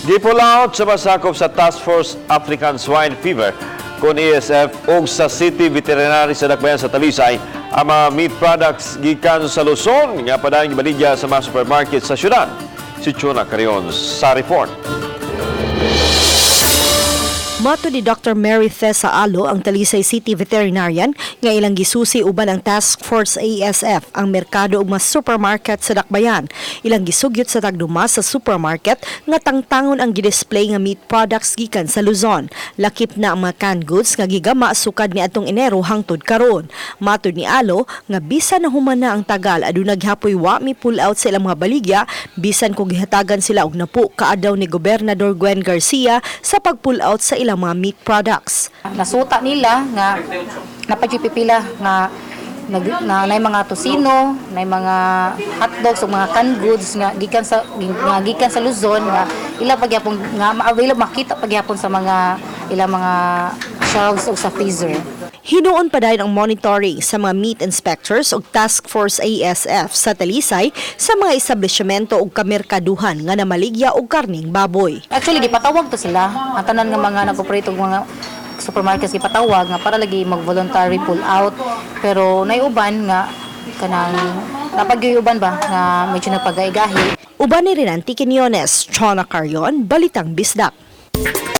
Gi-pull out sa masakop sa Task Force African Swine Fever kon ASF ug sa City Veterinary sa Dakbayan sa Talisay ang mga meat products gikan sa Luzon nga padayon gibaligya sa mga supermarket sa syudad. Si Chona Carion sa report. Mato ni Dr. Mary Thessa Alo, ang Talisay City Veterinarian, nga ilang gisusi uban ang Task Force ASF ang merkado ug mga supermarket sa Dakbayan. Ilang gisugyot sa tagduma sa supermarket nga tangtangon ang gidisplay nga meat products gikan sa Luzon. Lakip na ang mga canned goods nga gigama sukad ni atong Enero hangtod karon. Matod ni Alo nga bisan na human na ang tagal, aduna gihapon wa mi pull out sa ilang mga baligya bisan kung gihatagan sila og napo kaadlaw ni Gobernador Gwen Garcia sa pag-pull out sa ilang mga meat products. Nasuta nila nga napagyupipila nga nag, na nay mga tosino, nay mga hotdogs ug mga canned goods nga gikan sa Luzon nga ila pagyapon nga ma-available, makita pagyapon sa mga ilang mga shelves ug sa freezer. Hinuon pa dayon ang monitoring sa mga meat inspectors ug Task Force ASF sa Talisay sa mga establishmento ug kamerkaduhan nga namaligya og karning baboy. Actually, gipatawag to sila. Ang tanan nga mga nag-operate og mga supermarkets gipatawag nga para lagi mag-voluntary pull out. Pero nay uban nga kanang napagyuban ba nga medyo nagpagaigahi. Uban ni Renanti Quinones, Chona Carion, Balitang Bisdak.